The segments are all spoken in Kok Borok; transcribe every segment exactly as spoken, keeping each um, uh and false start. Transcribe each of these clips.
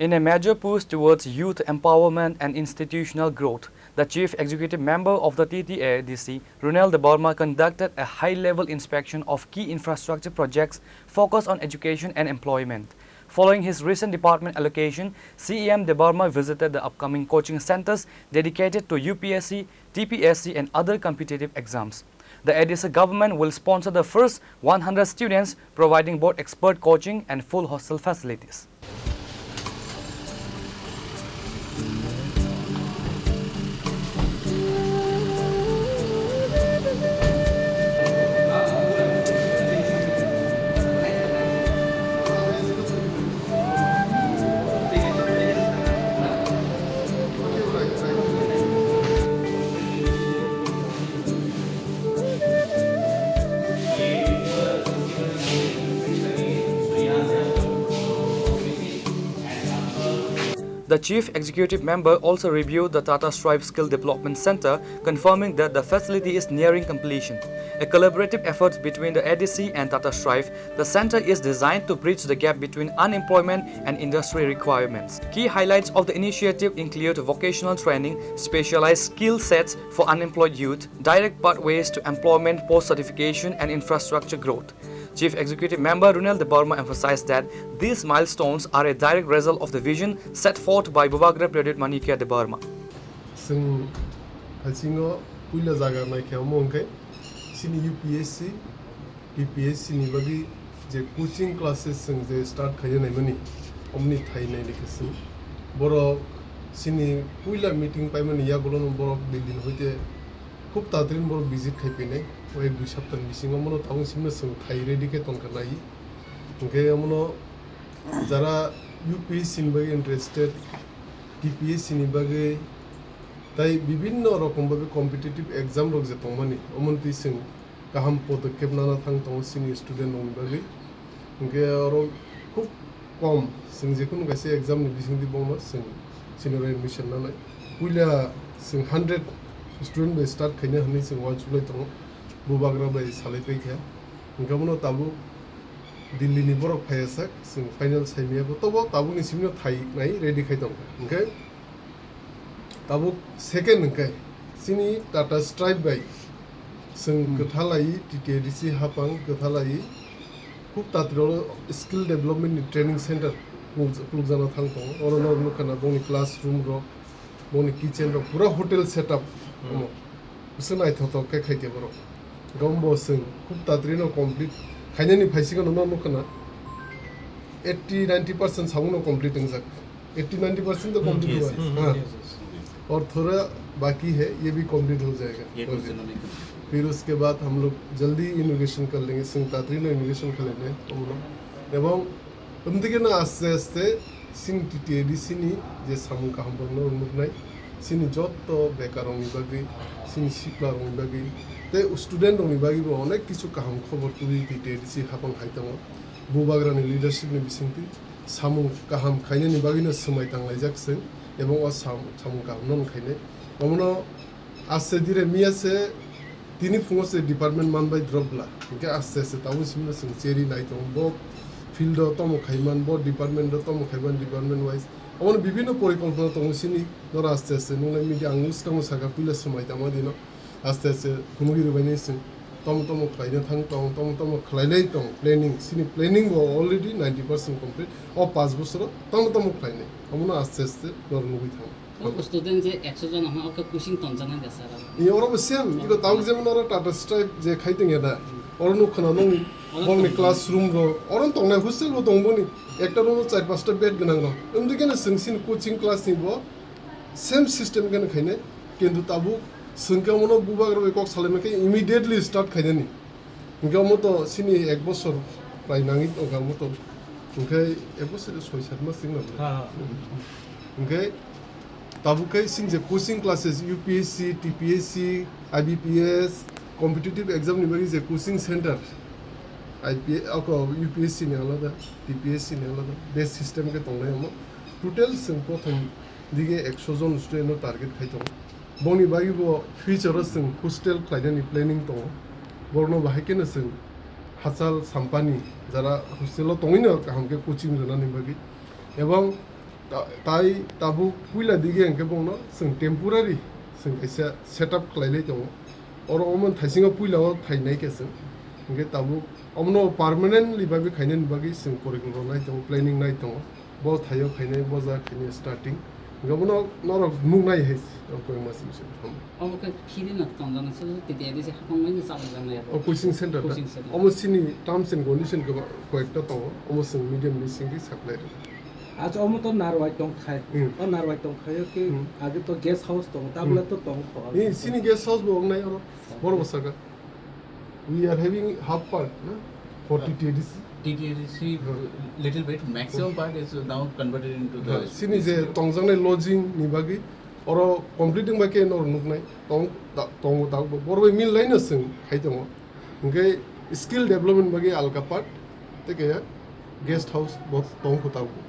In a major push towards youth empowerment and institutional growth, the Chief Executive Member of the T T A D C, Runel Debbarma, conducted a high-level inspection of key infrastructure projects focused on education and employment. Following his recent department allocation, C E M Debbarma visited the upcoming coaching centers dedicated to U P S C, T P S C, and other competitive exams. The A D C government will sponsor the first one hundred students, providing both expert coaching and full hostel facilities. The Chief Executive Member also reviewed the Tata Strive Skill Development Center, confirming that the facility is nearing completion. A collaborative effort between the A D C and Tata Strive, the center is designed to bridge the gap between unemployment and industry requirements. Key highlights of the initiative include vocational training, specialized skill sets for unemployed youth, direct pathways to employment post-certification, and infrastructure growth. Chief Executive Member Runel Debbarma emphasized that these milestones are a direct result of the vision set forth by Bubagra Pradyut Manikya Debbarma. Chwng haisingo puila jaga naikhe omo hwnkhe chini U P S C, T P S C ni bagwi je coaching classes chwng je start khaina naimani, omoni thai nainai khe chwng. Borok chini puila meeting paimani yagulono borok Delhi ni hoite khub tatrin borok visit khai pinai. O ek dui saptani bisingo omono tabuk simno chwng thai ready khe tongkha nai. Hwnkhe omono jara U P S C ni bagwi interested, T P S C ni bagwi tai bibinno rokom bagwi competitive exam rok je tongmani, omontwi chwng kaham podokkhep nana thang tongo chini student rokni bagwi. Hwnkhe oro khub kom chwng jekhunu kaisa exam ni bisingtwi bongno chwng chini oro admission nanai. Puila chwng hundred student bai start khaina hwnwi chwng uansuk lai tongo, bubagra bai salai paikha. Hwnkhe bono tabuk Delhi ni borok phaiya sak, chwng final saimaya bo, tobo tabukni simi no thai nai ready khai tongkha. Hwnkhe tabuk second hwnkhe chini Tata Strive bai chwng Hmm. kwthalai T T A D C hapang kwthalai khub tatiro skill development ni training center khuluk-, khulukjana thang tongo. Oro no nukha na bongni classroom rok, bongni kitchen rok pura hotel setup Hmm. omo. Bwswk naithothok khe khaikhe borok. Gombo chwng khub tatri no complete khainani phaisikhe no nukha na eighty ninety percent samung no complete wngjak. Eighty ninety percent to Hmm, complete yes, hua yes. hai. Hmm, Ha. Yes, yes. Aur thoda baki hai, ye bhi complete ho jayega. Ye kuch dinon mein complete. फिर उसके बाद हम लोग जल्दी इनॉग्रेशन कर लेंगे, chwng tatri no inauguration khlainai omo no. Ebong Omdike no aste aste chini T T A D C ni je samung kaham borokno rwngnai, chini jotto bekarrokni bagwi, chini siplarokni bagwi, tei student rokni bagwi bo onek kisu kaham khobor tubui T T A D C hapang hai tongo. Bubagrani leadership ni bisingtwi samung kaham khainani bagwino swmai tanglaijak chwng, ebong o sam-, samung kaham no khainai. Omono Aste dire miya se tini phungo se department man bai drop bla. Hingke aste aste tabuk simi no chwng cheri nai tongo. Bo field o tomo khaiman, bo department o tomo khaiman, department wise. Omono bibinno porikolpona tongo sini, noro aste aste nungnai media ang swkangma saka puila swmai tama dino. Aste aste phunugwi rwbainai chwng tomo tomo khlaina thang tong, tomo tomo khlailai tong planning. Sini planning bo already ninety percent complete. O panch bosoro tomo tomo khlainai. Omono aste aste noro nugwi thango. O student je ekso jon hwnma, o khe coaching tongjaknai da sir? Ni oro bo same, iko tabuk jemon oro Tata Strive je khai tongya da, oro nuk khna nung Oro bongni tong- classroom ro, oro tongnai hostel bo tong boni, ekta room o char pasta bed gwnang ro. Wngdi khe no chwng sini coaching class ni bo same system khe no khainai, kintu tabuk chwng khe omono bubagra bai kok salaima khe immediately start khainani. Hingke omo to sini ek bosor prai nangwi tongkha omo to. Hingke ek bosor soi sat mas chwng nang. Ha, ha. Hingke tabuk khe sini je coaching classes, U P S C, T P S C, I B P S, competitive exam ni bagwi je coaching center, I P S, ako U P S C ni alada, T P S C ni alada, best system khe tongnai omo. Total chwng prothom dige ekso jon student no target khai tongo. Boni bagwi bo future o chwng hostel khlainani planning tongo. Borokno bahai kheno chwng hachal sampani jara hostel o tongwino kaham khe coaching rwnani bagwi. Ebong Ta-, tai tabuk puila dige hwnkhe bongno chwng temporary chwng kaisa setup khlailai tongo. Oro omo thaisingo puila o thainai khe chwng. Hwnkhe tabuk omono permanently bagwi khainani bagwi chwng porikolpona nai tongo, planning nai tongo. Bo thaio khainai, bo jaga khainai starting. Hwnkhe bono norok nuknai hai rok koi ma simi simi. Omo khe phiri no tongjak nai, sudu titi adi se hapang mai no chalok jak nai abo. O coaching center da? Coaching center. Omo chini terms and condition khe koyekta tongo, omo chwng medium ni singwi supply rw. Acha, omo to narwai tong khai. Hmm. O narwai tong khai o khe Hmm. age to guest house tongo, tabla Hmm. to tong kho. Ni chini guest house bo wngnai oro, boro bo saka. We are having half part, na? For T T A D C. T T A D C, Hmm. little bit, maximum part is now converted into the Ha, chini je tongjak nai lodging ni bagwi, oro complete wngba khe noro nuknai, tong, ta-, tongo tabuk bo. Boro bai mil lai no chwng khai tongo. Hwnkhe skill development bagwi alka part, tei khe guest house bo tong kho tabuk.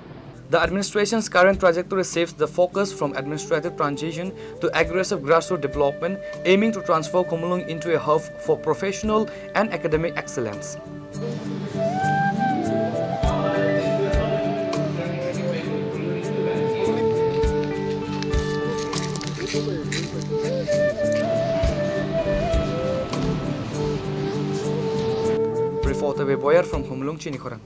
The administration's current trajectory shifts the focus from administrative transition to aggressive grassroots development, aiming to transform Khumulwng into a hub for professional and academic excellence. Reporter Boyar from Khumulwng, Chini Khorang.